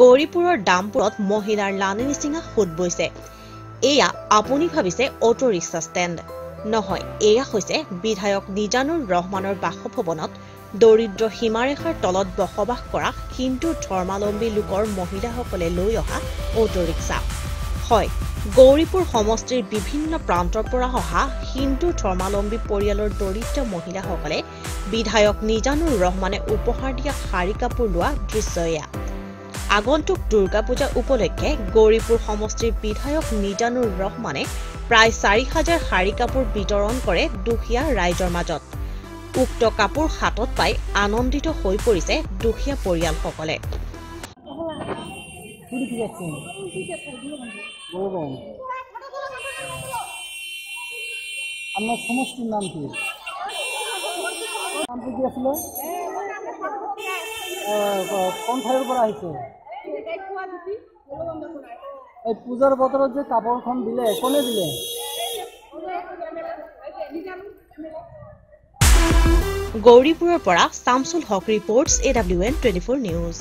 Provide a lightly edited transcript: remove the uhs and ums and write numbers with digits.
গৌৰীপুৰৰ দামপুৰত মহিলাৰ লানি নিচিঙা সোঁত বৈছে। এয়া আপুনি ভাবিছে অটো ৰিক্সা ষ্টেণ্ড নহয়, এয়া হৈছে বিধায়ক নিজানুৰ ৰহমানৰ বাসভৱনত দৰিদ্ৰ সীমাৰেখাৰ তলত বসবাস কৰা হিন্দু ধৰ্মাৱলম্বী লোকৰ মহিলাসকলে লৈ অহা অটো ৰিক্সা। হয়, গৌৰীপুৰ সমষ্টিৰ বিভিন্ন প্ৰান্তৰ পৰা অহা হিন্দু ধৰ্মাৱলম্বী পৰিয়ালৰ দৰিদ্ৰ মহিলাসকলে বিধায়ক নিজানুৰ ৰহমানে উপহাৰ দিয়া শাৰী কাপোৰ লোৱা দৃশ্য এয়া। আগন্তুক দুৰ্গা পূজা উপলক্ষে গৌৰীপুৰ সমষ্টিৰ বিধায়ক নিজানুৰ ৰহমানে প্ৰায় 4000 শাৰী কাপোৰ বিতৰণ কৰে দুখীয়া ৰাইজৰ মাজত। উক্ত কাপোৰ হাতত পাই আনন্দিত হৈ পৰিছে দুখীয়া পৰিয়ালসকলে। আপনাৰ সমষ্টিৰ নাম কি? নামটো কি আছিলে? কোন ঠাইৰ পৰা আহিছে? এই পূজাৰ বতৰত যে কাপোৰখন দিলে, কোনে দিলে? গৌৰীপুৰৰ পৰা Shamsul Haque reports, AWN 24 news.